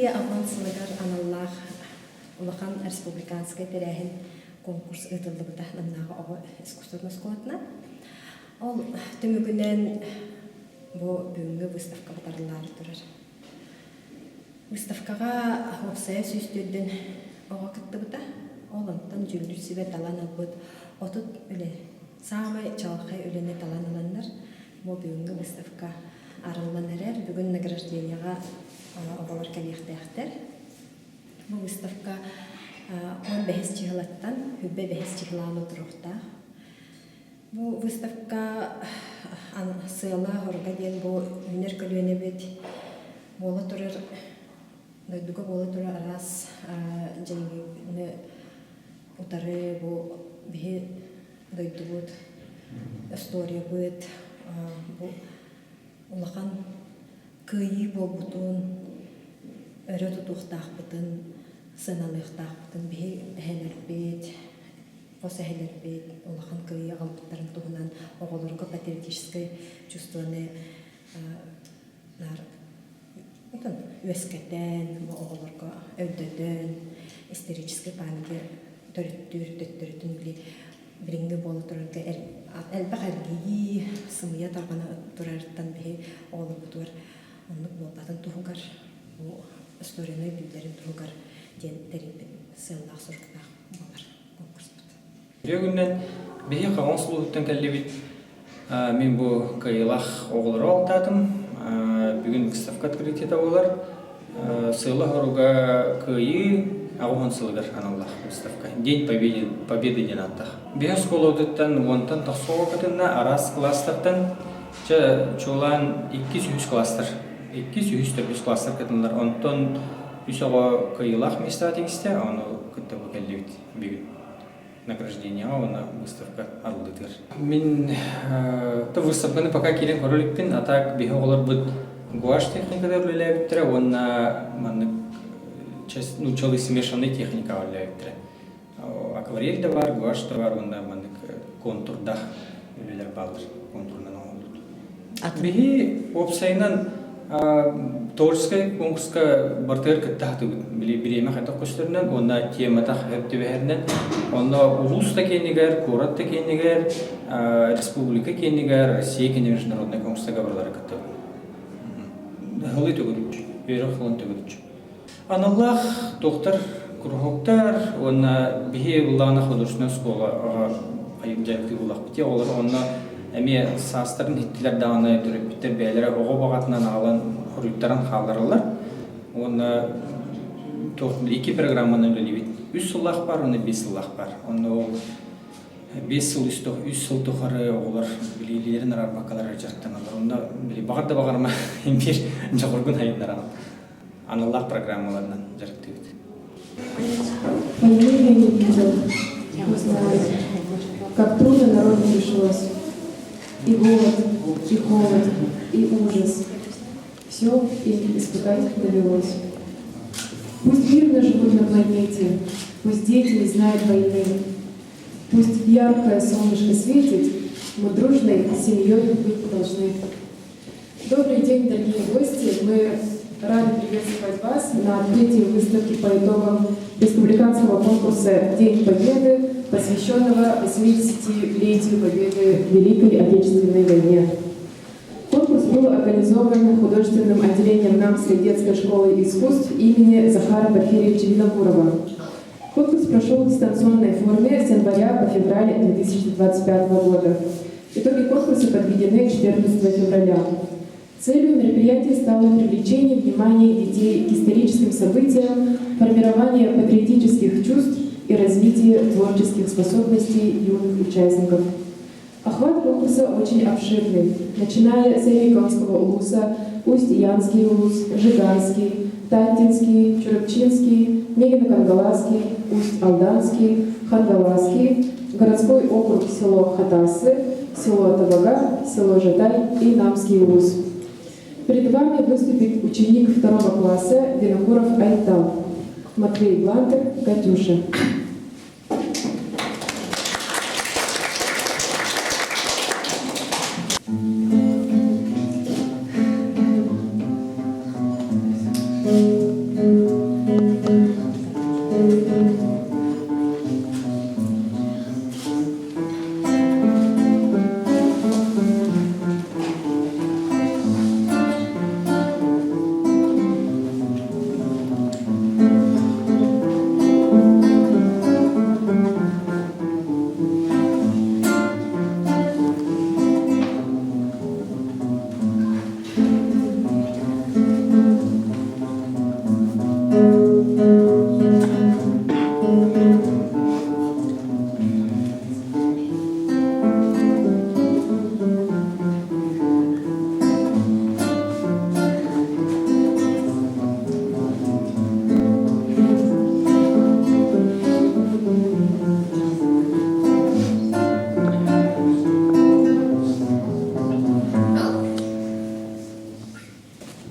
Кыайыы албан сылыгар аналлаах улахан республиканскай тэрээһин конкурс ыытыллыбыта Намнааҕы оҕо искусствотын оскуолатынан. Ол түмүгүнэн бу бүгүҥҥү выставка батарыллаары турар. Выставкаҕа уопсайа 104 оҕо кыттыбыта. Ол онтон дьүүллүүр сүбэ талан ылбыт 30 үлэ, саамай чаҕылхай үлэни талан ыланнар, бу бүгүҥҥү выставка арыллан эрэр. Бүгүн награждениеҕа оҕолор кэлиэхтээхтэр. Бу выставка 15 чыһылаттан хүббэ бэһис чыһылаан отуруохтаах. Бу выставка сыала-соруга диэн бу үүнэр көлүөнэбит буола турар дойдуга буола турар араас дьайыыны утары бу биһи дойдубут историябыт бу улахан кыайыы буолбутун өрө тутуохтаахпытын сыаналыахтаахпытын биһи эһэлэрбит хос эһэлэрбит улахан кыайыы аҕалбыттарын туһунан оҕолорго патриотическай чувствоны наар үөскэтэн, бу оҕолорго өйдөтөн, историческай памяти төрүттүүр төттөрүтүн били билиҥҥи буола турарга элбэх эргийии, сымыйа тарҕана турарыттан биһи оҕолорбутугар оннук буолбатын туһугар, бу историяны өйдүүллэрин туһугар диэн тэрийбит сыаллаах-соруктаах буолар конкурспут. Үтүө күнүнэн биһи Хаҥал сулуһуттан кэллибит. Мин бу кыайыылаах оҕолору алтаатым. Бүгүн выставка открытиета буолар. Сыала-соруга Кыайыы 80 сылыгар аналлаах выставка. День Победы, Победы диэн ааттаах. Биһи оскуолабытыттан уонтан тахса оҕо кытынна араас кылаастартан чэ чуолаан иккис үһүс класстар иккис үһүс төрдүс класстар кытыннылар. Онтон үс оҕо кыайыылаах миэстэҕэ тигистэ, ону кытта бу кэллибит бүгүн. Награждениеҕа уонна выставка арыллыытыгар. Мин то выставканы пока киирэн көрө иликпин, а так биһи оҕолорбут гуашь техникада үлэлээбиттэрэ уонна маннык нууччалыы смешанный техникаҕа үлэлээбиттэрэ. Акварель да баар, гуашь да баар уонна маннык контурдах үлэлэр бааллар, контурунан оҥоһуллубут. Биһи уопсайынан творческай конкурска бартыгар кытта сатыыбыт. Били бириэмэ хайдах көстөрүнэн уонна темата сөп түбэһэринэн. Онно улуус да киэнигэр, куорат да киэнигэр, республика киэнигэр, Россия киэнигэр международнай конкурстарга барылара кыттабыт. Ыһылыы төгүрүччү, үөрэх сылын төгүрүччү. Аналлаах туохтар, куруһуоктар уонна биһи былаана художественнай оскуолаҕа дьарыктыы буоллахпыт. Оҕолор онно эмиэ саастарын иһиттилэр даҕаны төрөппүттэр бэйэлэрэ оҕо баҕатынан аҕалан хоруйтаран хааллараллар. Уонна туох икки программанан үлэлиибит. Үс сыллаах бар уонна биэс сыллаах бар. Онно ол биэс сыл үс сыл тухары оҕолор билиилэрин араарбаккалар дьарыктаналлар. Онно били баҕар да баҕарыма биир дьоҕургун сайыннараҕын. аналлаах программаларынан дьарыктыыбыт. Войны я не видел, не знаю, как трудно народу пришлось. И голод, и холод, и ужас. Все им испытать довелось. Пусть мирно живут на планете, пусть дети не знают войны. Пусть яркое солнышко светит, мы дружной семьей быть должны. Добрый день, дорогие гости! Мы рады приветствовать вас на открытии выставки по итогам республиканского конкурса «День Победы», посвященного 80-летию Победы в Великой Отечественной войне. Конкурс был организован художественным отделением Намской детской школы искусств имени Захара Порфирьевича Винокурова. Конкурс прошел в дистанционной форме с января по февраль 2025 года. Итоги конкурса подведены 14 февраля. Целью мероприятия стало привлечение внимания детей к историческим событиям, формирование патриотических чувств и развитие творческих способностей юных участников. Охват конкурса очень обширный, начиная с Эймиконского улуса, Усть-Янский улус, Жиганский, Таттинский, Чурапчинский, Мегино-Кангаласский, Усть-Алданский, Хангаласский, городской округ село Хатасы, село Табага, село Жатай и Намский улус. Перед вами выступит ученик второго класса Винокуров Айтал, Матвей Блантер, Катюша.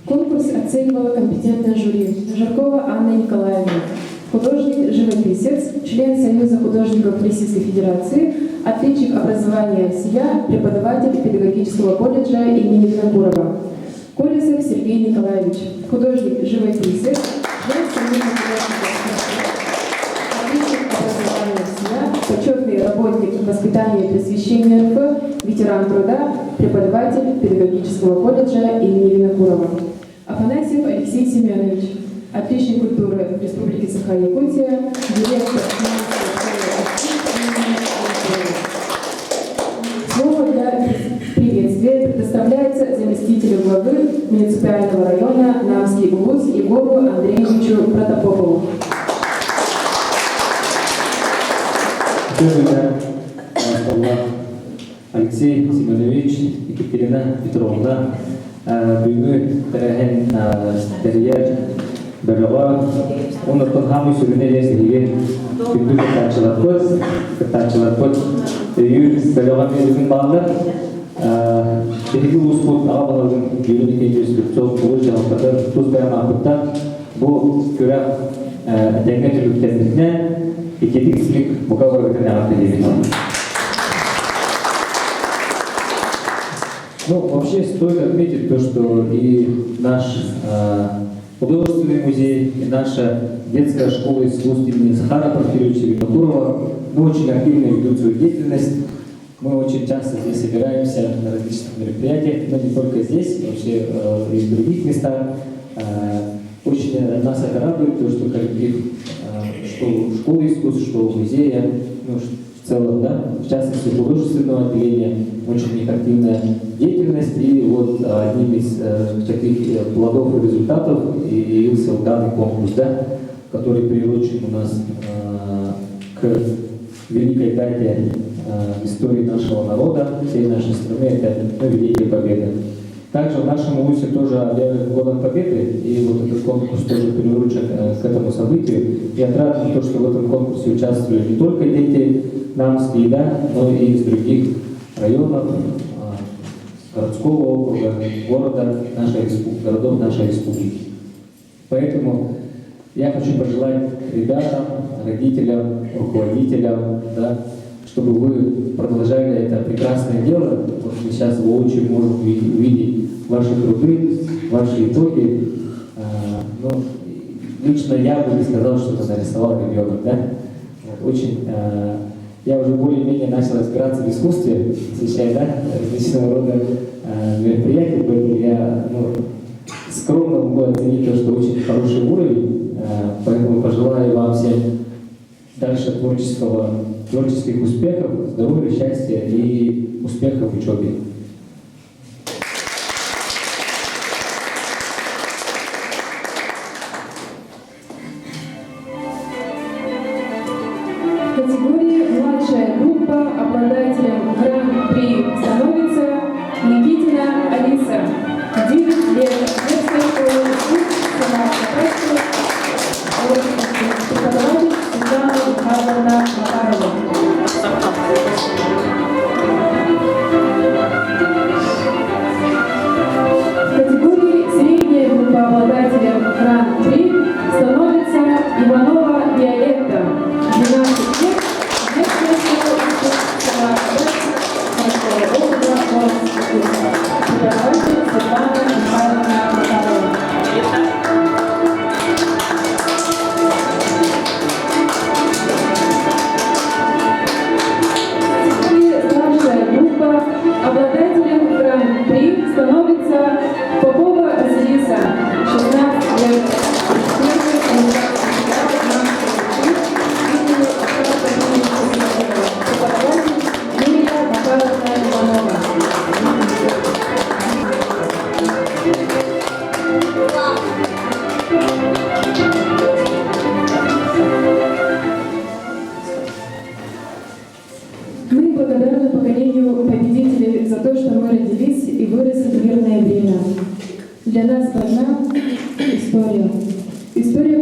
Конкурс оценивало компетентное жюри. Жаркова Анна Николаевна, художник-живописец, член Союза художников Российской Федерации, отличник образования Россия, преподаватель педагогического колледжа имени Винокурова. Колесов Сергей Николаевич, художник-живописец, член Союза художников России, отличник образования Россия, почетный работник воспитания и просвещения РФ, ветеран труда, преподаватель педагогического колледжа имени Винокурова. Афанасьев Алексей Семенович, отличник культуры Республики Саха-Якутия, директор финансовой школы искусств имени Винокурова. Слово для приветствия предоставляется заместителю главы муниципального района Намский Улус Егору Андреевичу Протопопову. Алексей Семенович, Екатерина Петровна бүгүҥҥү тэрээһин тэрийэр бөлөҕө оннуттан хаамыы сүрүнэ диэн биһиги күндү кыттааччыларбыт, кыттааччыларбыт өйүүр бөлөҕө бүгүн бааллар. Биһиги улууспут аҕа баһылыгын Юрий Никитич Слепцов улуус дьаһалтатын тус бэйэм ааппыттан бу күрэх этэҥҥэ түмүктэммитинэн ититик силик бука барытын эҕэрдэлиибит. Ну, вообще стоит отметить то, что и наш художественный музей, и наша детская школа искусств имени Захара Порфирьевича Винокурова, ну, очень активно ведут свою деятельность. Мы очень часто здесь собираемся на различных мероприятиях, но не только здесь, вообще и в других местах. Очень нас это радует, то, что коллектив, что школы искусств, что музея, ну, в целом, да, в частности, художественного отделения, очень у них активная деятельность, и вот одним из таких плодов и результатов явился данный конкурс, да, который приурочен у нас к великой дате в истории нашего народа, всей нашей страны, это, ну, Великая Победа. Также в нашем улусе тоже объявлен Годом Победы, и вот этот конкурс тоже приурочен к этому событию. И отрадно то, что в этом конкурсе участвовали не только дети намские, да, но и из других районов, городского округа, города, нашей, городов нашей республики. Поэтому я хочу пожелать ребятам, родителям, руководителям, да, чтобы вы продолжали это прекрасное дело. Вот мы сейчас воочию можем увидеть ваши труды, ваши итоги. Ну, лично я бы не сказал, что это нарисовал ребенок, да? Вот, очень, я уже более-менее начал разбираться в искусстве, посещая, да, различного рода мероприятия, поэтому я, ну, скромно могу оценить то, что очень хороший уровень, поэтому пожелаю вам всем дальше творческих успехов, здоровья, счастья и успехов в учебе. В категории «Младшая группа» обладателем Гран-при становится Никитина Алиса. 9 лет, детская школа искусств села Катайского, преподаватель Светлана Михайловна Макарова. В категории «Средняя группа» обладателем Гран-при становится Иванова Виолетта. 12 лет, детская школа искусств села Катайского.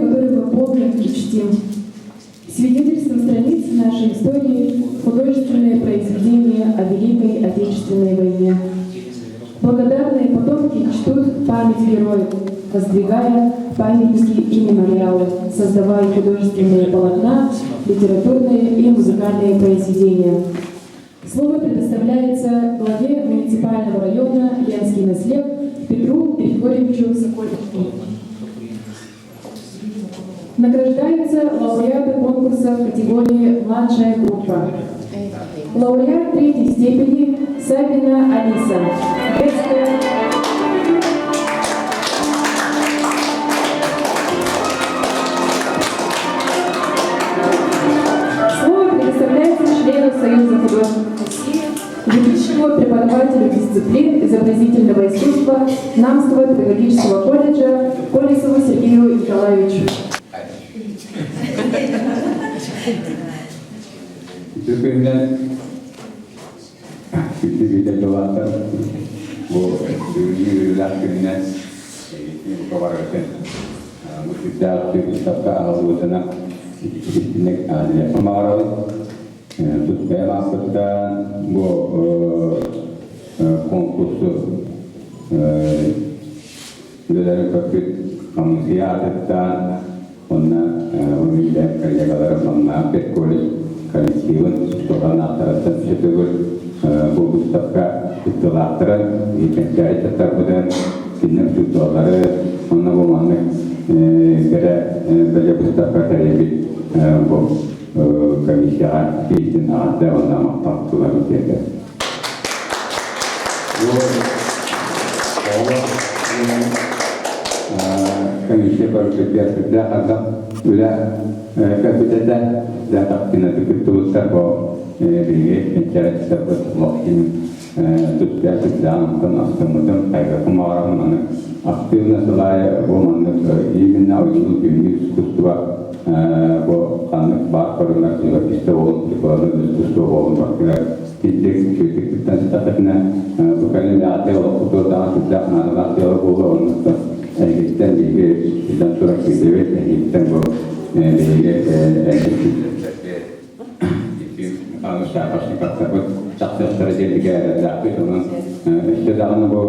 которую мы помним и чтим. Свидетельством страниц нашей истории художественное произведение о Великой Отечественной войне. Благодарные потомки чтут память героев, воздвигая памятники и мемориалы, создавая художественные полотна, литературные и музыкальные произведения. Слово предоставляется главе муниципального района Ленский наслед Петру Григорьевичу Сокольникову. Награждаются лауреаты конкурса в категории «Младшая группа». Лауреат третьей степени Сабина Алиса. Детская Слово предоставляется члену Союза художников России, ведущему преподавателю дисциплин изобразительного искусства Намского педагогического колледжа Колесову Сергею Николаевичу. Үтүө күнүнэн күндү бу бүгүҥҥү үөрүүлээх күнүнэн эйигин бука барыгытын бу сүрдээх үтүө быыстапка аһыллыбытына итинник аадилиэхпин баҕарабын. Тус бэйэм ааппыттан бу конкурсу үлэлэрин көрбүт хамыыһыйа аатыттан уонна бу коллегаларым манна педколледж коллективын туһан ааттарыттан үсэ бу выставка кыттыылаахтарын кэнчээри ыччаттарбытын кинилэр учууталлары уонна бу маннык кэрэ бэлиэ выставка тэрийбит бу комиссияҕа киирдин аҕарда уонна махтал тылларын тиэрдэр. Комиссия көрбүтүгэр сүрдээх ардах үлэ көрбүт этэ. Сүрдээх кыттыбыттар бу биһиги кэнчээри лохин түптэ сүрдээх онтон астыммытым хайгакым баҕарабын аны активно сылаайы бу маннык именно ойуулук дьүһүйүү искусство бу ханнык баар көрүҥэр живописте буолун прикладной искусство буолун бартыгар Итик үчүгэйдик сыттахытына бу кэлин аатыа олохпутугар сүрдээх наадалаах дьыала буолуо оннуттан эһигиттэн биһиги биллэн турар киирдибит эһигиттэн бу биһиги шапошниковтарбыт тахсыахтара диэн бигэ эрэллээхпит онон өссө даҕаны бу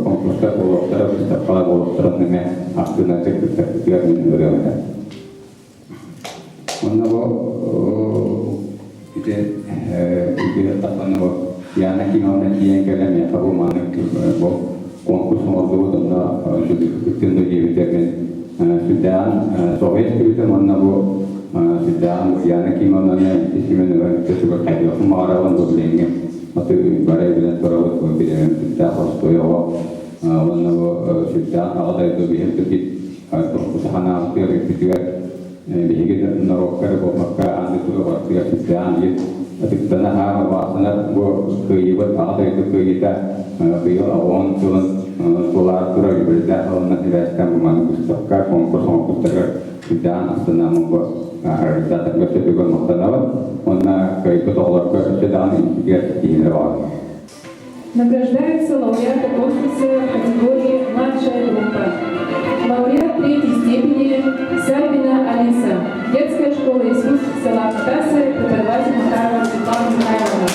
конкурстар буолуохтара выставкалар буолуохтара эмэ актыынатык кыттарбытыгар мин ырыам этэ. Онно бу ити ити тахсан бу Яна Кимовна тиийэн кэлэн миэхэ бу маннык бу конкурс оҥордубут онно кыттыын диэбитэ мин сүрдээҕин соһуйа истибитим уонна бу сүрдээҕин Яна Кимовнаны Семеновна кытта хайдыахпын баҕарабын бу билиҥҥи аты бары билэн турабыт бу билигин сүрдээх боростуой оҕо уонна бу сүрдээх аҕа дойду биһир Саханаабытыгар бүппүтүгэр биһиги норуокка эрэ буолбакка аан дойдуга барытыгар сүрдээх биир ытыктана аһаан убаастана бу кыайыыбыт аҕа дойду кыайыыта быйыл оҕон сылын туолаары турар үбүлүйдээх сылынан сибээстээн бу маннык выставка конкурс оҥорбуттарыгар сүрдээх астынаммын бу организаторга сөбүгэр махтанабын уонна кыайбыт оҕолорго өссө даҕаны инникитигэр ситиһиилэри баҕарабын. Награждаются лауреаты конкурса в категории «Младшая группа». Лауреат третьей степени Савина Алиса, детская школа искусств села Катасы, преподаватель Макарова Светлана Михайловна.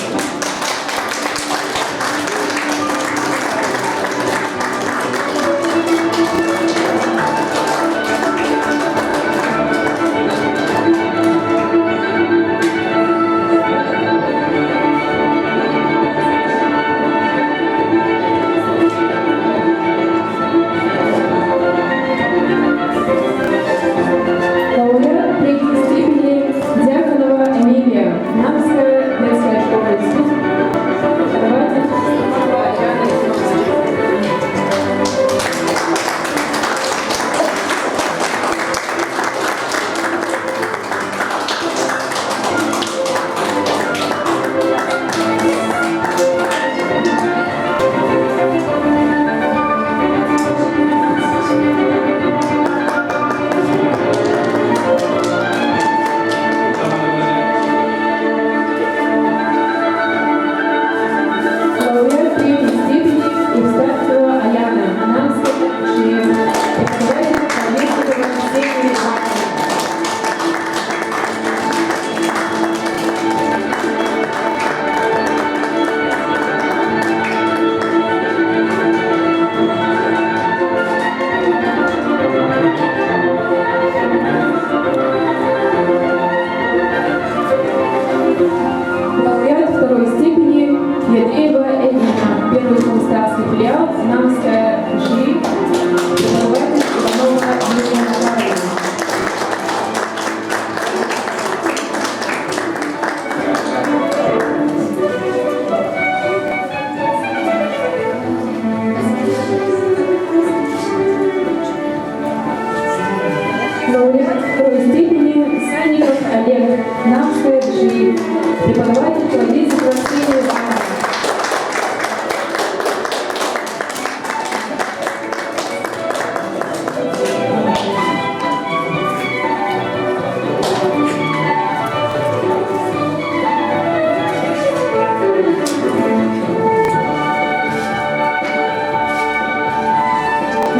второй степени Санников Олег, Намская ДЖИ, преподаватель Колодезникова Ксения Ивановна.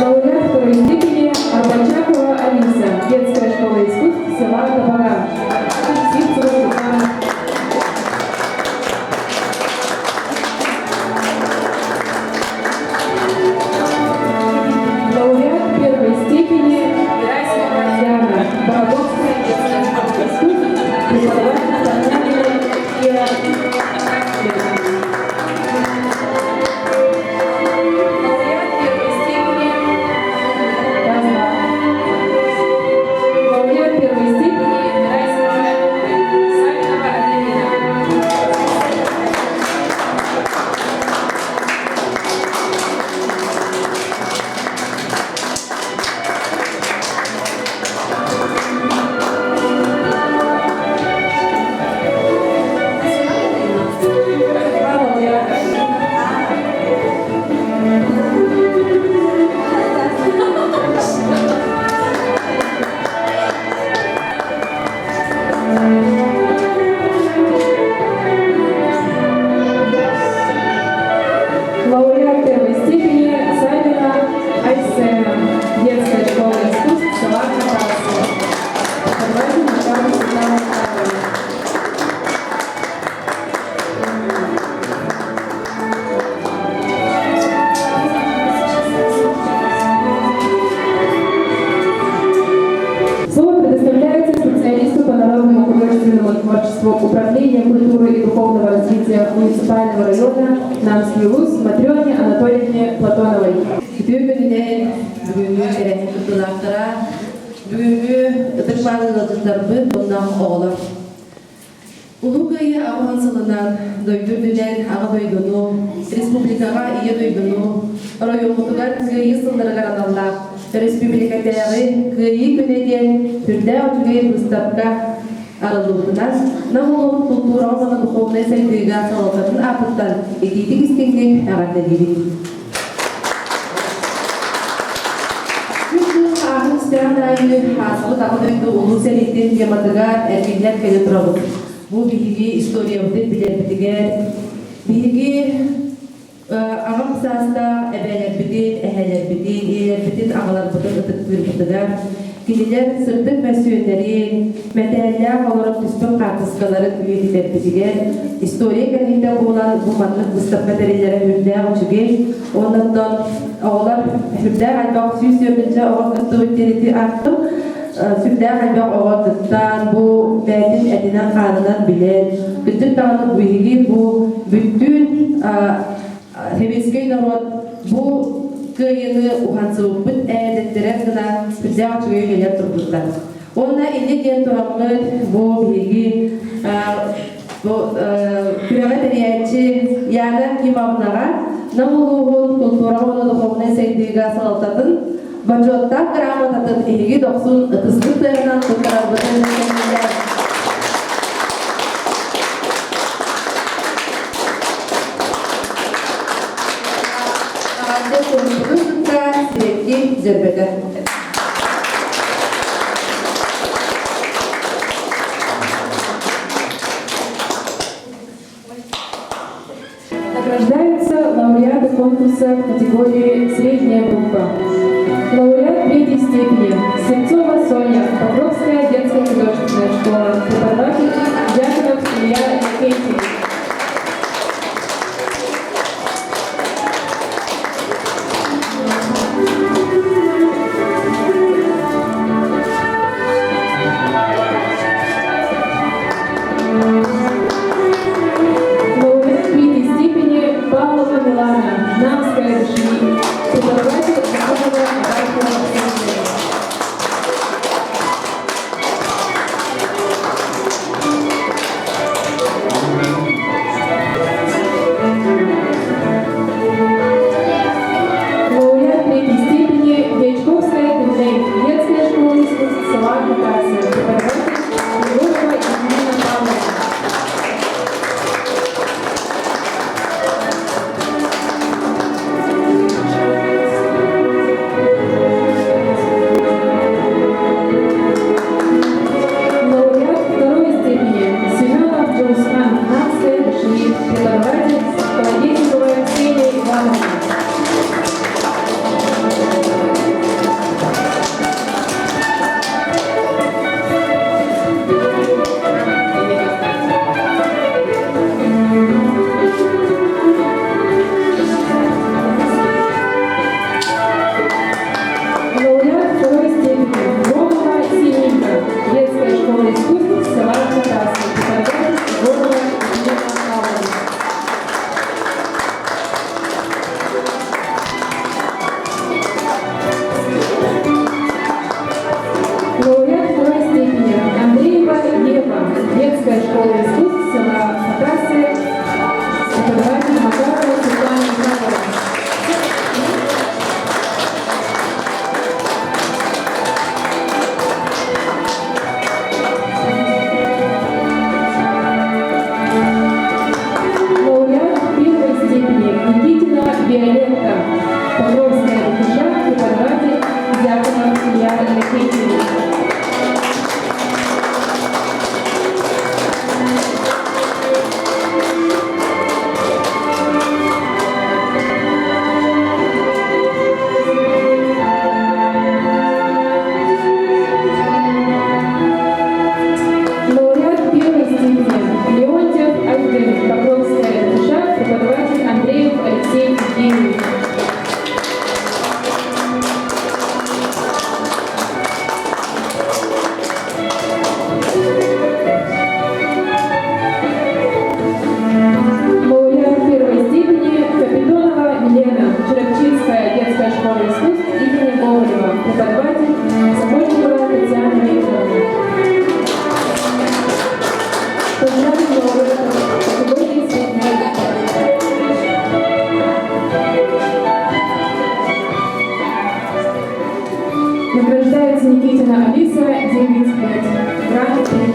Лауреат второй степени Арбачакова Алиса, детская школа искусств села Табага. Сивцева Светлана. Лауреат первой степени Герасимова Яна, Бородовская детская школа искусств, преподаватель Татьяна Кира. Лауреат первой степени Разма. Лауреат первой степени Герасимова Савинова Аделина. Два лауреата. Лауреат первой степени Савина Айсена, детская школа искусств села Хакасия. Преподаватель Михайлова Светлана Михайловна. Слово предоставляется специалисту по народному художественному творчеству Управления культуры и духовного развития муниципального района Намский Улус Матрёне Анатольевне Платоновой. Үтүө күнүнэн бүгүҥҥү тэрээһин кыттыылаахтара, бүгүҥҥү ытык-мааны ыалдьыттарбыт уонна оҕолор. Улуу Кыайыы 80 сылынан дойду үрдүнэн Аҕа дойдуну, республикаҕа Ийэ дойдуну, оройуоммутугар Кыайыы сылларыгар аналлаах өрөспүүбүлүкэтээҕи Кыайыы күнэ диэн сүрдээх үчүгэй быыстапка арыллыбытынан Нам улууһун култуураҕа уонна духовнай сайдыыга салалтатын аатыттан итиитик истиҥник эҕэрдэлиибит. Күн-дьыл ааһан истэҕин аайы ааспыт Аҕа дойду Улуу сэриитин тематыгар эргиллэн кэлэ турабыт. Бу биһиги историябытын билэрбитигэр, биһиги аҕам саастаах эбээлэрбитин, эһээлэрбитин, ийэлэрбитин, аҕаларбытын ытыктыырбытыгар, кинилэр сырдык мөссүөннэрин, мэтээллээх олорон түспүт хаартыскаларын үйэтитэрбитигэр история кэриҥэ буолан бу маннык быыстапка тэриллэрэ сүрдээх үчүгэй. Оннуттан оҕолор сүрдээх элбэх 104 оҕо кыттыбыт диэн ити ааттым. Сүрдээх элбэх оҕо кыттан, бу бэйэтин этинэн-хаанынан билэн, кырдьык даҕаны биһиги бу бүттүүн сэбиэскэй норуот бу кыайыыны уһансыбыппыт ээдэттэрэр гына сүрдээх үчүгэй үлэлэр турбуттар. Уонна инньэ диэн тураммыт бу биһиги бу күрэҕи тэрийээччи Яна Кимовнаҕа Нам улууһун култуураҕа уонна духовнай сайдыыга салалтатын бочуоттаах грамотатын эһиги дохсун ытыспыт тыаһынан туттарарбытын көҥүллээн. Эҕэрдэ суруйбутун кытта сибэкки дьөрбөтө. Награждаются лауреаты конкурса в категории «Средняя группа». Лауреат третьей степени Сенцова Соня, Покровская детская художественная школа, преподаватель Дьяконов Илья Иннокентьевич. Лауреат третьей степени Павлова Милана, Намская ДШИ, преподаватель Михайлова Абайкова Сергея. Кузьмина Алиса, 9 лет. Гран-при.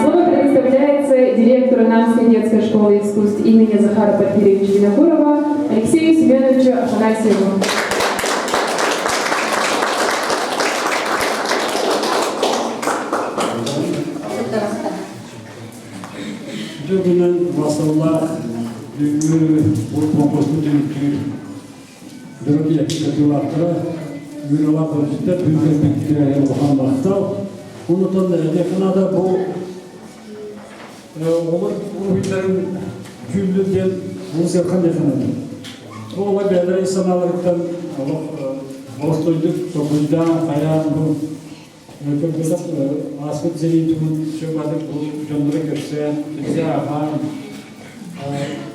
Слово предоставляется директору Намской детской школы искусств имени Захара Порфирьевича Винокурова Алексею Семеновичу Афанасьеву. Бүгүнэн масаллаах бүгүҥҥү бу конкурспут түмүктүүр дөрүт ийэки кытыылаахтара Юрилаах Бөлүстэр бүгүн улахан махтал. Онутан этиэххэ наада бу олор уруһуйдарын дьүүллүр диэн олус ыарахан диэххэ наада. Ол олор бэйэлэрэ ис санааларыттан олох боростуойдук толкуйдаан, хайаан бу Көрбөтөх ааспыт сэрии туһун чөбатык бу дьоннору көрсөн, билсэ ааһан,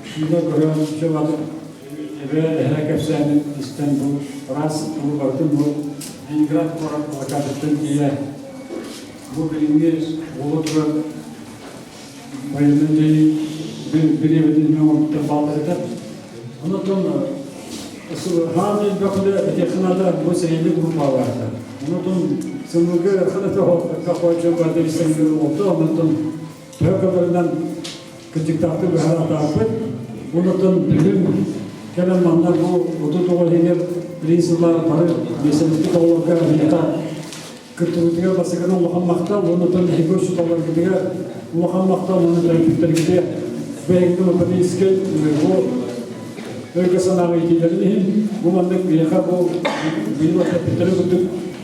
киинэ көрөн чөбатык эбэ эһэ кэпсээнин истэн бу араас бу барытын бу Ленинград куорат блокадаттан тиийэ бу билиҥҥи буола турар военный дьайыы бириэмэтин оҥорбуттар бааллар этэ. Онон хаан элбэх үлэ этиэххэ наада бу сэриини группалаата. Онон сылгы хана хойчо барды истэҥҥэ олто онон төһө кыларынан кырдьыктаахтык быһаратааппыт. Онон бүгүн кэлэн манна бу 39 иһигэр принциплар бары миэстэбит оҕолорго биһиэхэ кыттыбытыгар бастакынан улахан махтал уонна эһиги учууталларгытыгар улахан махтал уонна төрөппүттэргитигэр бэйэҥҥин логопедическай бу өйгө санааҕа иитиилэрин иһин бу маннык биһиэхэ бу быйыл эппиттэрин курдук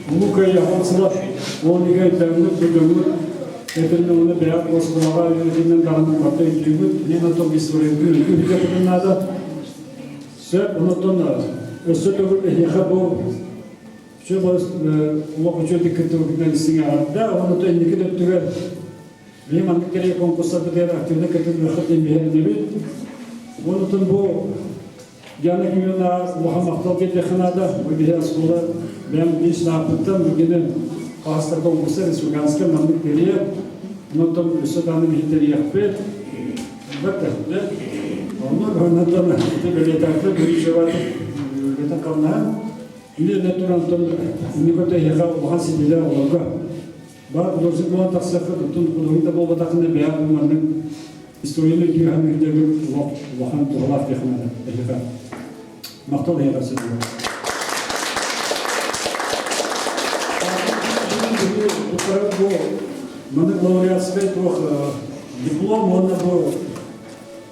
Улуу Кыайыы аҕыс сыла уон икки өйдөммүт бүгүҥҥүт этиннэ уонна бэйэҕит оскуолаҕа үөрэтинэн даҕаны барыта өйдүүгүт мин оттон историябытын өйдүү наада сөп онтон өссө төгүл эһиэхэ бу Все олох үчүгэйдик кыттыбытынан истиҥ эҕэрдэ. Онон инники да өттүгэр биһи маннык кэрэ конкурстарбытыгар активно кытынныаххыт диэн биһирэнэбит. Онон бу Диана Кимовна улахан махтал диэтэххэ наада. Бу биһи оскуола бэйэм биир сааппыттан бүгүнү хаһыстарга областа республиканскай маннык тэрийэр. Онон өссө даҕаны биһи тэрийиэхпит. Албетте, онно оннотон ити бэлиэтээхтэр Гришева үлэтин хамнаһын Үлэ туран инникөтө эһиэхэ улахан ситиилэр олорго. Бар художник буолан тахсыахха туттун художник да буолбатаххына бэйэ бу маннык историяны өйдүү ханыырдагы улахан туһалаах диэххэ наада эһиэхэ. Махтал эһиэхэ ситиилэр. Бу маннык лауреатскай туох диплом уонна бу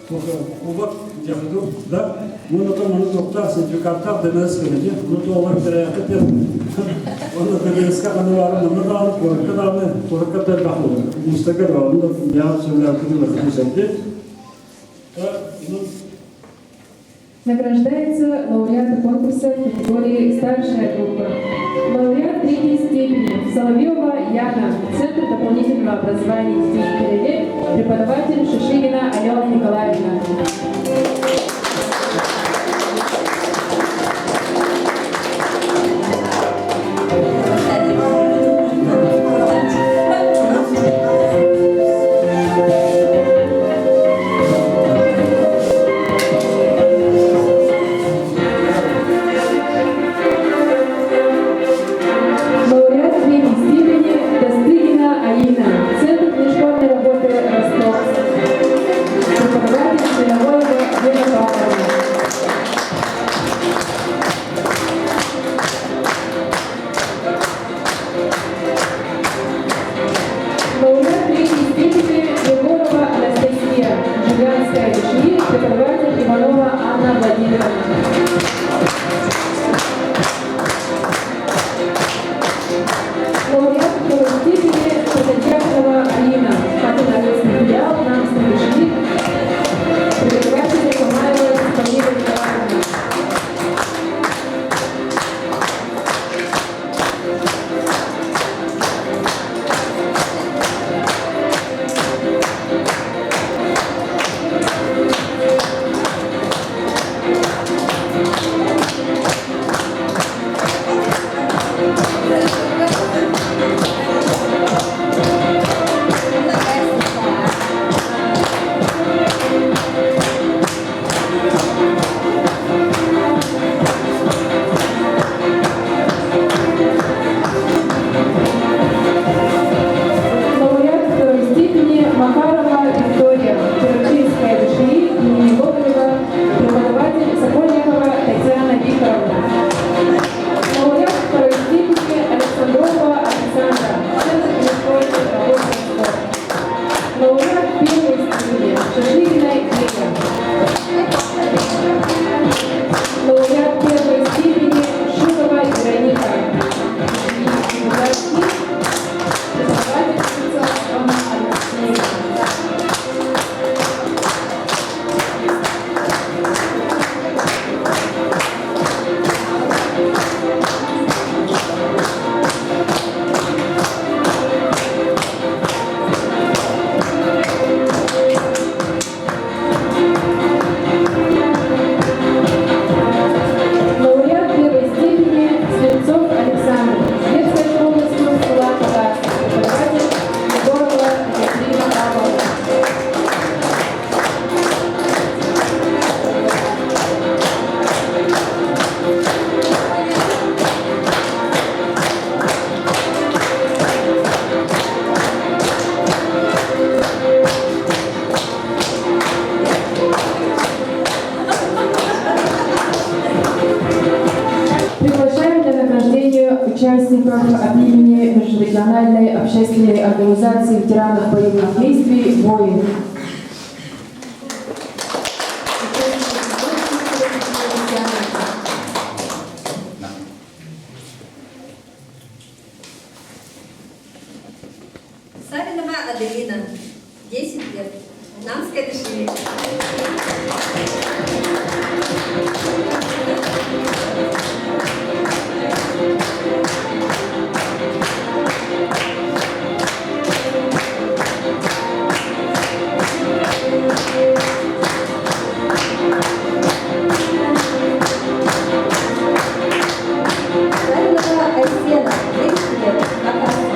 Кубок дьахту да ну то маны тоқтар сертификаттар ДНС көнөдө ну то олар тераяқы оны ДНС-ка аны бары маны дааны куоракка дааны куоракка да бахылы мустага да оны я сөйләп күтү Награждается лауреаты конкурса в категории «Старшая группа». Лауреат третьей степени Соловьева Яна, Центр дополнительного образования детей 4 лет, преподаватель Шишигина Алена Николаевна. Лауреат третьей степени Тастыгина Алина, Центр внешкольной работы степени Макарова Виктория, Чурапчинская ДШИ имени Гоголева, преподаватель Сокольникова Татьяна Викторовна. Лауреат второй степени Александрова Александра, Центр перестройки рабочего спорта. Лауреат первой степени Шашлыгина Лиля. Лауреат первой степени Шилова Вероника. Преподавательница Анна Алексеевна. Лауреат первой степени Слепцов Александр, детская школа искусств села Татарск, преподаватель Егорова Екатерина Павловна. Приглашаем для награждения участников от имени Межрегиональной общественной организации ветеранов боевых действий «Воин». Савинова Аделина, 10 лет. Намская ДШИ. Савинова Айсена, 9 лет. Хакасия.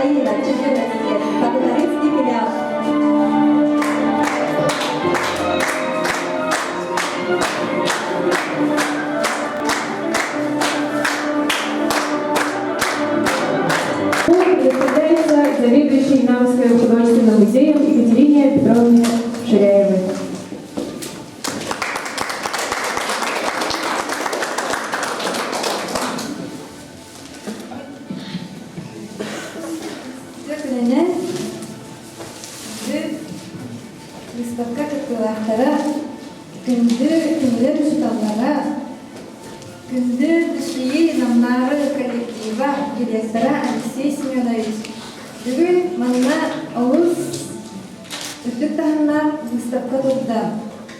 Аина, 14 лет, Погорецкий филиал. Представляется заведующей Намским художественным музеем Екатерине Петровне Ширяевой. Күнүнэн выставка кыттыылаахтара, күндү кинилэр учууталлара, күндү ДШИ Намнааҕы коллектива директора Алексей Семенович бүгүн манна олус үрдүк таһымнаах выставка турда.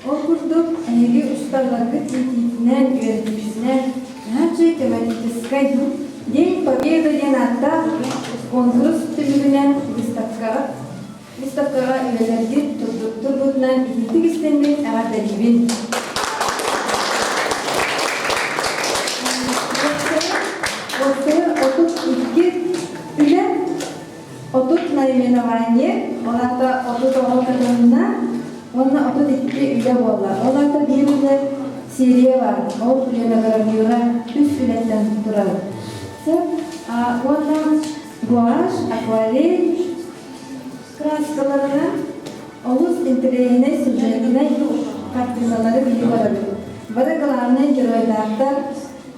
Ол курдук, эһиги учууталларгыт иитиитинэн, үөрэтиитинэн наһаа үчүгэй тематическай День Победы диэн ааттаах конкурс түмүгүнэн выставкаҕа выставкаҕа үлэлэргит турбутунан итиитик истэммит эҕэрдэлиибин. Уопсайа 32 үлэ 30 наименование, ол аата 30 оҕо кытынна уонна 32 үлэ буолла. Ол аата биир үлэ серия бар, ол пленографияҕа үс үлэттэн турар. Уонна гуашь, акварель краскаларынан олус интэриэһинэй сюжетнай хартыыналары билии барабыт. Бары главнай геройдаахтар,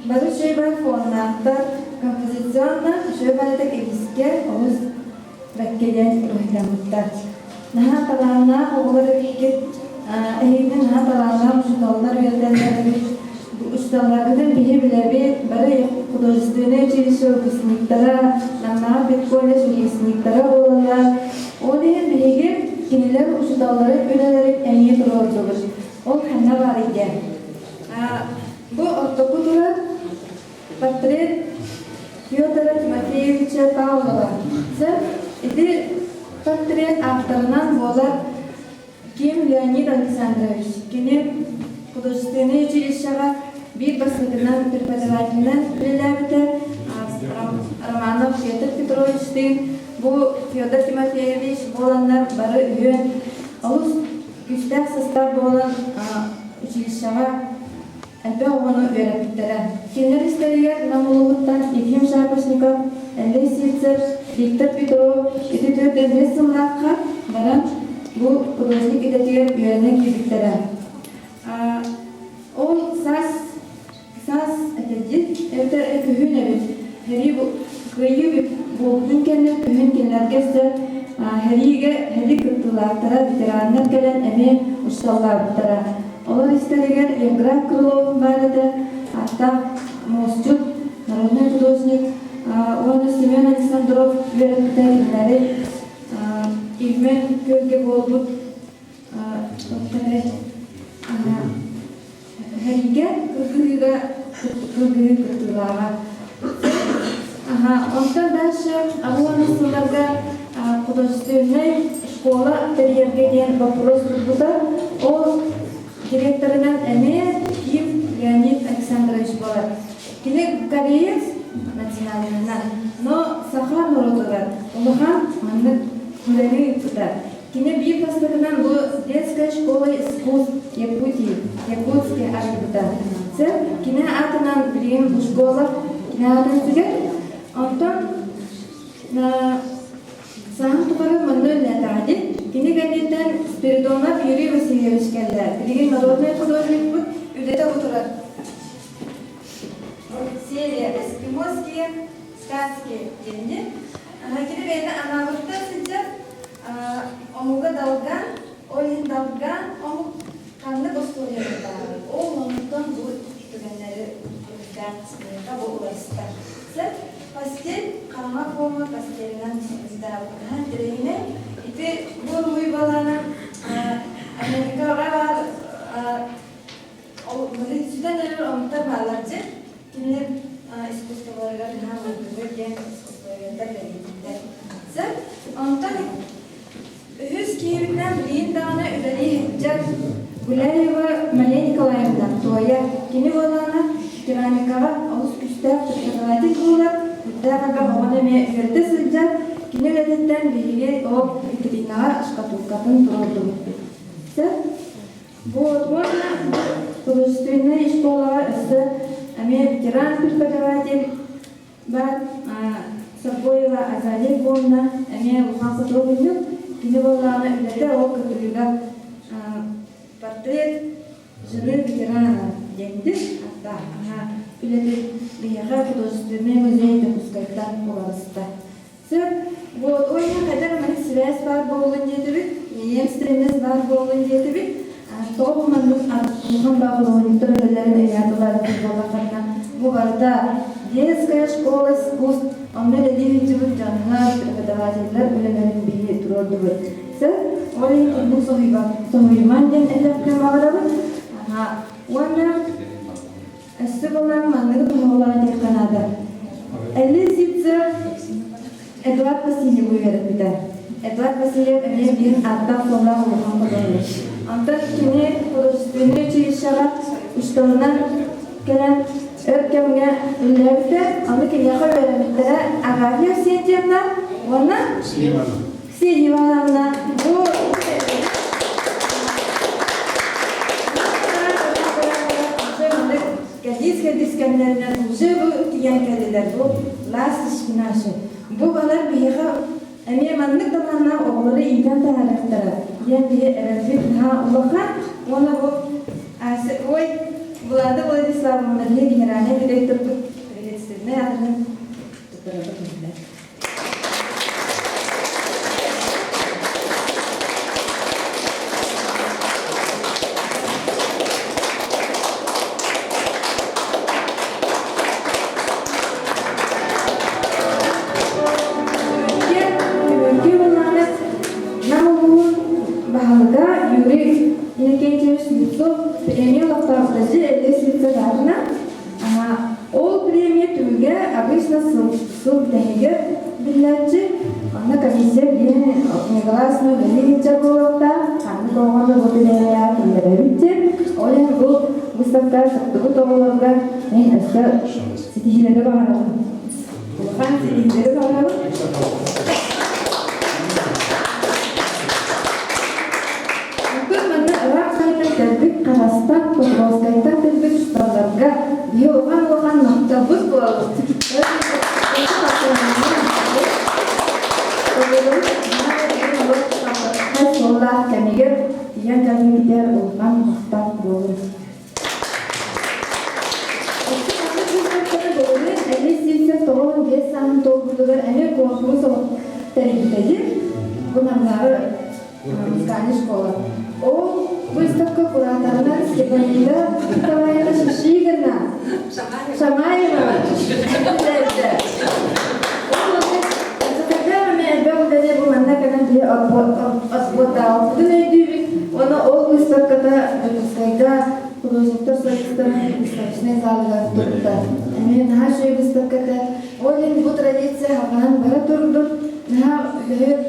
бары үчүгэй фоннаахтар, композиционно үчүгэй барыта кэбискэ олус бэккэлээн уруһуйдаммыттар. Наһаа талааннаах оҕолор эбиккит, эһигини наһаа талааннаах учууталлар үөрэтэллэр эбит. Учууталларгытын биһи билэбит, бары художественнай училище выпускниктара, Намнааҕы педколледж выпускниктара буолаллар. Ол иһин биһиги кинилэр учууталларын үлэлэрин эмиэ туруордубут. Ол ханна баар диэн. Бу ортоку турар Портрет Федора Тимофеевича Павлова. Ити портрет авторынан буолар Ким Леонид Александрович. Кини художественнай училищеҕа биир бастакынан преподавателинэн үлэлээбитэ. Романов Петр Петровичтыын бу Федор Тимофеевич буоланнар бары үһүөн олус күүстээх састаап буолан училищеҕа Элбэх оҕону үөрэппиттэрэ. Кинилэр истэригэр Нам улууһуттан Ефим Шапошников, Эллэй Сивцев, Виктор Петров ити 45 сыллаахха баран бу художник идэтигэр үөрэнэ киирбиттэрэ. Ол саас саас этэ эбэтэр күһүн эбит. Һэрии кыайыы буолбутун кэннэ күһүн кинилэргэ өссө һэриигэ һэри кыттыылаахтара ветераннар кэлэн эмиэ учууталлаабыттара. Олор истэригэр Евграф Крылов баар этэ, ааттаах муосчут, народнай художник уонна Семен Александров үөрэппитэ кинилэри Ильмень күөлгэ буолбут Хэриигэ кыргыһыыга кыргыһыы кыттыылааҕа. Онтон дальше 80 сылларга художественнай школа тэрийэргэ диэн боппуруос турбута. Ол директорынан эмиэ Ким Леонид Александрович буолар. Кини кореец национальнынан, но саха норуотугар улахан маннык үлэни ыыппыта. Кини биир бастакынан бу детская школа искусств Якутии, Якутский арыйбыта. Сэ кини аатынан билигин бу школа кини аатын сүгэр. Онтон сааһын тухары манна үлэлээтэҕэ Кини кэнниттэн Спиридонов Юрий Васильевич кэллэ. Билигин народнай художникпыт үлэтэ бу турар. Серия «Эскимосские сказки» диэнни. Кини бэйэтэ анаабыттан сылдьар омуга далган, ол иһин далган омук ханнык остуоруйата баарый, ол онтон бу түгэннэри уруйдаан миэхэ бу уларыста. Сөп, постель хараҥа фоҥҥа постелынан уруйдаабытынан тирэйинэн ити бу уруй балаана Америкаҕа баар ол сүтэн эрэр омуктар бааллар дьэ кинилэр искусстволарыгар наһаа майгылыыр диэн искусствоведтар бэлиэтииллэр. Сөп, онтон үһүс киһибитинэн билигин даҕаны үлэлии сылдьар Гуляева Мария Николаевна Туойа. Кини буоллаҕына керамикаҕа олус күүстээх преподаватель буолар, күүстээх элбэх оҕону эмиэ үөрэтэ сылдьар. кини үлэтиттэн биһиги ол витринаҕа шкатулкатын туруордубуппут. Сөп? Вот, уонна художественнай школаҕа өссө эмиэ ветеран преподаватель бар Соргоева Азалия Львовна эмиэ улахан худуоһунньук. Кини буоллаҕына үлэтэ ол кытыыга портрет жены ветерана диэнтин аттааһына үлэтин биһиэхэ художественнай музей Дьокуускайтан уларыста. Сөп. Вот, уонна хайдах маннык сибээс баар буоллун диэтибит, преемственность баар буоллун диэтибит. Тоҕо бу маннык улахан баа худуоһунньуктар үлэлэрин ыйаатылар буоллаххына, бу барыта детская школа искусств, онно үлэлии сылдьыбыт дьоннор, преподавателлэр үлэлэрин биһи туруордубут. Сөп. Ол иһин итинник соһуйуман диэн этиэхпин баҕарабын. Уонна Өссө буолан манныгы тоһоҕолоон диэххэ наада. Элли Сивцев Эдуард Васильевы үөрэппитэ. Эдуард Васильев эмиэ биир ааттаах-суоллаах улахан художник. Онтон кини художественнай училищеҕа учууталынан кэлэн өр кэмҥэ үлэлээбитэ. Ону киниэхэ үөрэммиттэрэ Агафья Арсентьевна уонна Ксения Ивановна. Бу кэлдиис-кэлдиис кэмнэринэн уже бу тиийэн кэллилэр бу ласточки наши. Бу балар биһиэхэ эмиэ маннык талааннаах оҕолору иитэн таһаарыахтара диэн биһи эрэлбит наһаа улахан уонна бу ой Влада Владиславовна биһи генеральный директорбут приветственнай адрын туттарарга көмөлөр. Түмүккэ былааны Нам улууһун баһылыга Юрий Иннокентьевич Слепцов премия олохтоохтору Эллэй Слепцов аатынан Ол премия түмүгэ обычно сыл бүтэһигэр биллээччи. Онно комиссия биир негласный үлэлии сылдьар буолуохтаах. Ханнык оҕону бу премияҕа киллэрэбит диэн. Ол иһин бу выставка кыттыбыт оҕолорго мин өссө ситиһиилэри баҕарабын. Улахан ситиһиилэри баҕарабын. Онтон манна ыраах сайтан кэлбит Харастан, Покровскайтан кэлбит учууталларга биһи улахан-улахан махталбыт буолабыт. Суоллаах кэмигэр тиийэн кэлбитигэр улахан махтал буолун. Эмиэ 195 сааһын туолбутугар эмиэ куонкурус тэрийбитэбит. Бу Намнааҕы музыкальная школа. Ол выставка кураторынан Степанида Николаевна Шишигина, Шамаева Оны ол выставката Дьокуускайга художниктар союзтарын выставочнай залыгар турда. Эмиэ наһаа үчүгэй выставката. Ол иһин бу традиция халҕанан бара турдун. Наһаа үлэһит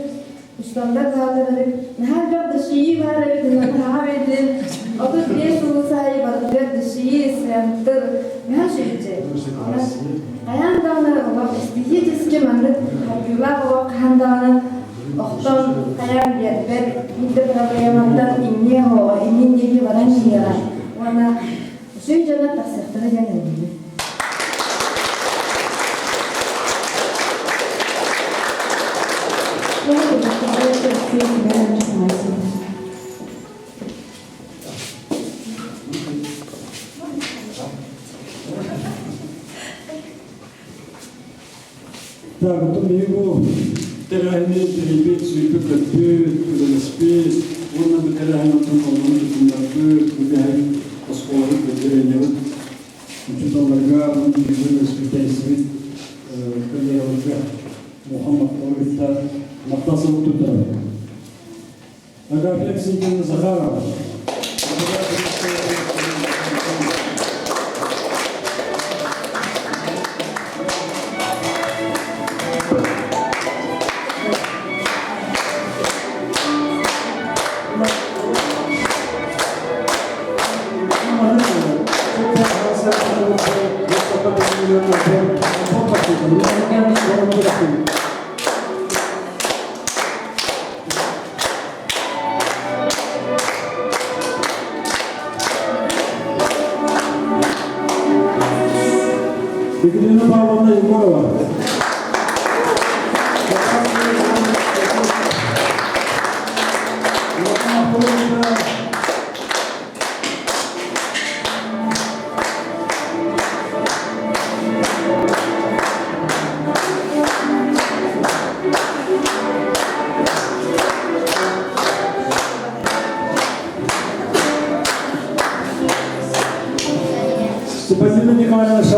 учууталлар бааллар эбит. Наһаа элбэх дышии баар эбит. Наһаа бэйдин. 35 улуус аайы барытыгар дышии, центр. Наһаа үчүгэй. Хайаан даҕаны олох эстетически маннык хайгыылаах олох хаһан даҕаны охтон хайаан биэрбэт биир да проблематтан инниэ оһоҕо иннин диэки баран иһиэҕэ уонна үчүгэй дьоно тахсыахтара диэн эрэнэбин. Так, оттон биһиги бу тэрээһини тэрийбит, сүүрбүт-көппүт, үлэлэспит уонна бу тэрээһин оттон олоҕун тутуннарбыт, үгэһин оскуолабыт отделениебыт учууталларга уонна биһиги үлэлэспит коллегаларга улахан махталы кытта махтал сурук туттарабыт. Агафья Алексеевна Захарова.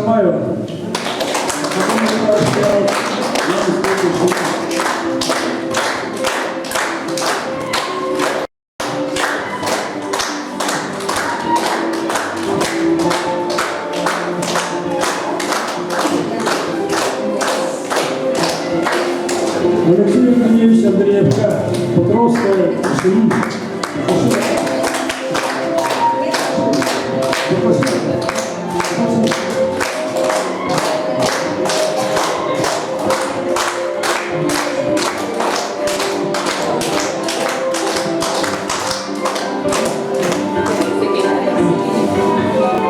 Самаева. Алексей Евгеньевич Андреевка, Покровская, Ширин.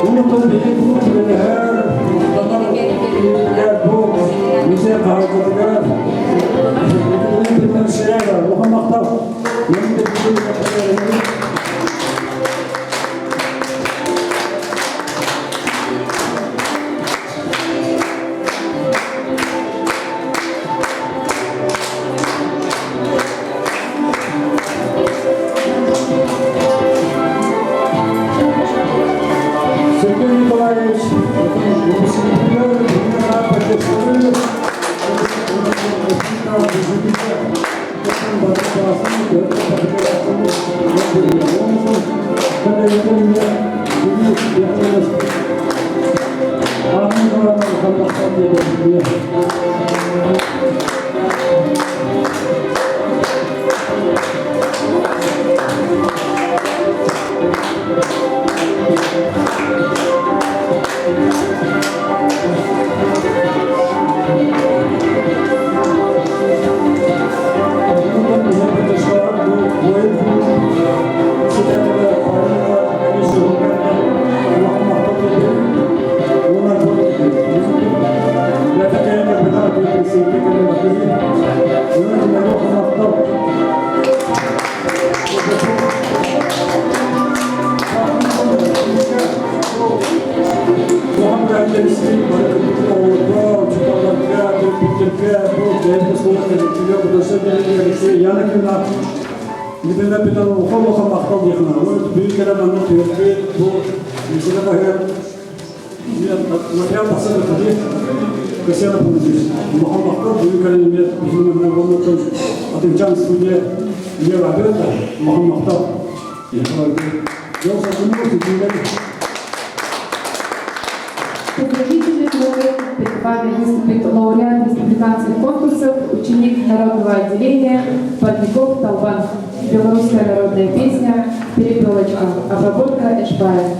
Онтон биһиги куруук үлэлэһэр, махтанар бу музей хаһаайкатыгар Екатерина Ширяева улахан махтал. Сергей Николаевич, Поздравительный номер перед вами выступит лауреат республиканских конкурсов, ученик народного отделения Парников Талбан. Белорусская народная песня «Перепелочка». Обработка Эшбая.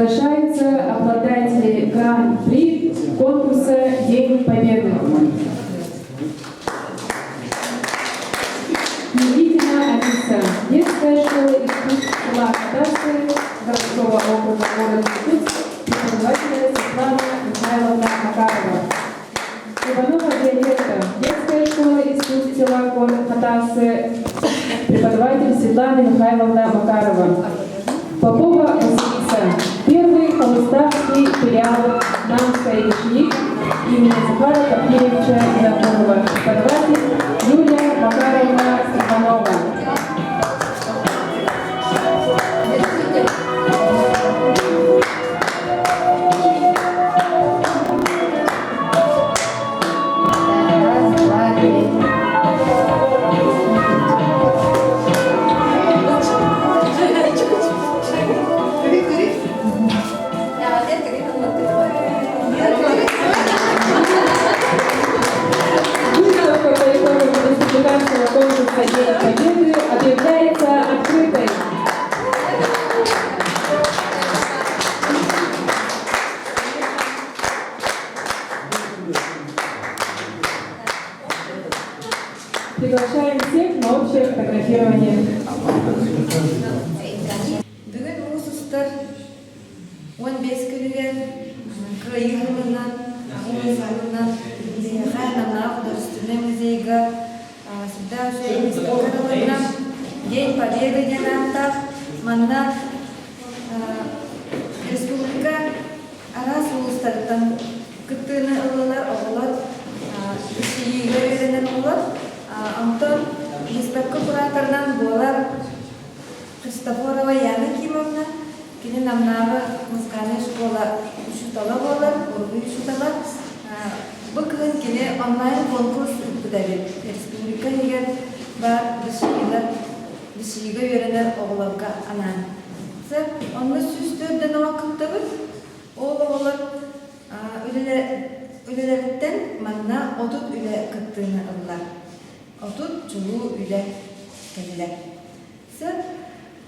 Приглашаются обладатели Гран-при конкурса «День Победы». Никитина Алиса, детская школа искусств села Хатасы, городского округа город Якутск, преподавателя Светлана Михайловна Макарова. Иванова Виолетта, детская школа искусств села город Хатасы, преподаватель Светлана Михайловна Макарова. Попова Василиса, первый холостахский филиал Намской ученик имени Захара Копьевича Винокурова, преподаватель Юлия Макаровна Степанова. Раз, два, три. Выставка по итогам республиканского конкурса «День Победы» объявляется открытой. Приглашаем всех на общее фотографирование. Бүгүн муус устар 15 күнүгэр Кыайыы сылынан, сылынан биһиэхэ Намнаах художественнай музейга сүрдээх үчүгэй выставка арылынна. День Победы диэн ааттаах. Манна республика араас улуустарыттан кыттыыны ыллылар оҕолор үчүйүүгэ үөрэнэр оҕолор. Онтон выставка кураторынан буолар Христофорова Яна Кимовна, кини Намнааҕы музыкальнай школа учуутала буолар, уруһуй учуутала. Бу кыһын кини онлайн-конкурс ыыппыт эбит. Республика иһигэр баар ДШИ-лар ДШИ-га үөрэнэр оҕолорго анаан. Онно 104 оҕо кыттабыт. Ол оҕолор үлэлэриттэн манна 30 үлэ кыттыыны ылла. 30 чулуу үлэ кэллэ. Сөп.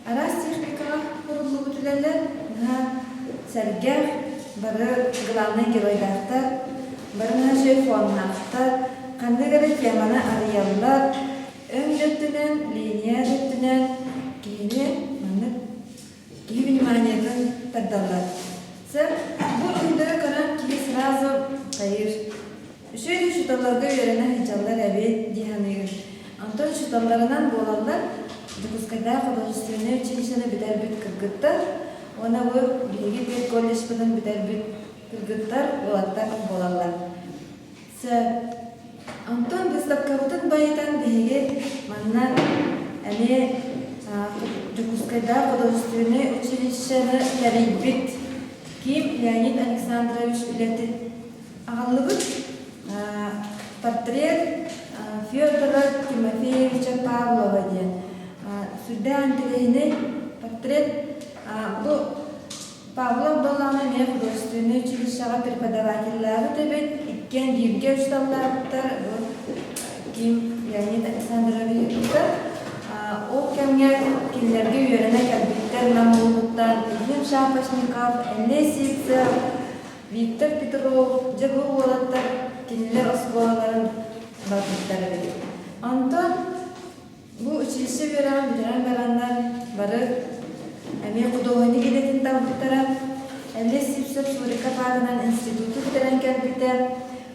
Араас техникаҕа куруллубут үлэлэр наһаа сэргэх, бары главнай геройдаахтар, бары наһаа үчүгэй фоннаахтар, ханнык эрэ теманы арыйаллар, өҥ да өттүнэн, линия да өттүнэн киһини маннык киһи вниманиетын тардаллар. Сөп. Бу уруһуйдары көрөн киһи сразу хайыыр. Үчүгэй да учууталларга үөрэнэ сылдьаллар эбит дии саныыгын. Онтон учууталларынан буолаллар Дьокуускайдаах художественнай училищены бүтэрбит кыргыттар уонна бу биһиги педколледжпытын бүтэрбит кыргыттар, уолаттар буолаллар. Сөп. Онтон быыстапкабытын байытан биһиги манна эмиэ Дьокуускайдаах художественнай училищены тэрийбит Ким Леонид Александрович үлэтин Аҕаллыбыт портрет Федора Тимофеевича Павлова диэн сүрдээх интэриэһинэй портрет. Бу Павлов буоллаҕына эмиэ художественнай училищеҕа преподавателлээбит эбит, иккиэн бииргэ учууталлаабыттар. Бу Ким Леонид Александрович Ол кэмҥэ кинилэргэ үөрэнэ кэлбиттэр Нам улууһуттан Ефим Шапошников, Эллэй Сивцев, Виктор Петров, дьэ бу уолаттар кинилэр оскуолаларын барбыттар эбит. Онтон бу училище үөрэҕин бүтэрэн бараннар бары эмиэ худуоһунньук идэтин талбыттара. Эллэй Сивцев Суриков аатынан институту бүтэрэн кэлбитэ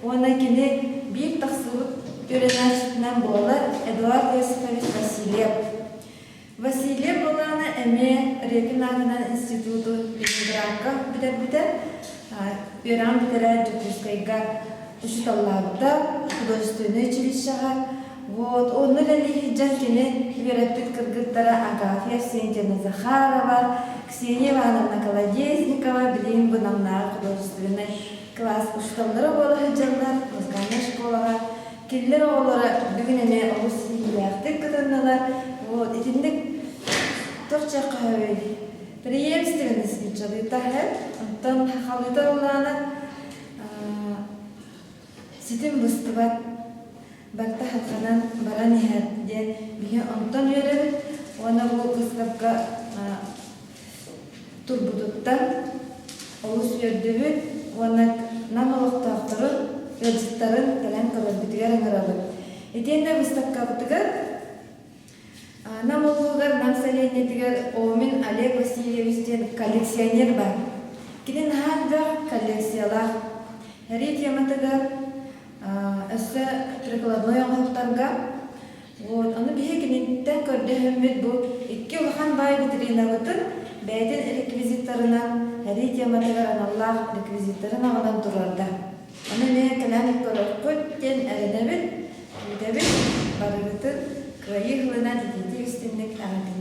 уонна кини биир тахсыбыт үөрэнээччитинэн буолар Эдуард Иосифович Васильев. Васильев былаана эмиэ Репин аатынан институту Ленинградка бүтэрбитэ. Үөрэҕин бүтэрээт Дьокуускайга учууталлаабыта, художественнай училищеҕа. Вот, онно үлэлии сылдьан кини үөрэппит кыргыттара Агафья Арсентьевна Захарова, Ксения Ивановна Колодезникова билигин бу Намнааҕы художественнай кылаас учууталлара буола сылдьаллар, музыкальнай школаҕа. Кинилэр оҕолоро бүгүн эмиэ олус ситиһиилээхтик кытыннылар. Вот итинник туох чаххаһый преемственность нуччалыыта онтон халыыта ыллаана ситим быстыбат барыта халханан баран иһэр диэн биһи онтон үөрэбит уонна бу выставка турбутуттан. үөрдүбүт уонна Нам олохтоохторун, ыалдьыттарын кэлэн көрөрбүтүгэр ыҥырабыт. Итиэннэ быыстапкабытыгар Нам улууһугар Нам сэлиэнньэтигэр Омин Олег Васильевич диэн коллекционер баар. Кини наһаа элбэх коллекциялаах. Сэрии тематыгар өссө прикладной оҥоһуктарга. Вот, ону биһи киниттэн көрдөһөммүт бу икки улахан баай витринабытын бэйэтин реквизиттарынан сэрии тематыгар аналлаах реквизиттарын аҕалан туруорда. Ону эмиэ кэлэн көрөххүт диэн эрэнэбит, күүтэбит, барыгытын Кыайыы сылынан итиитик истинник эҕэрдэлиибит.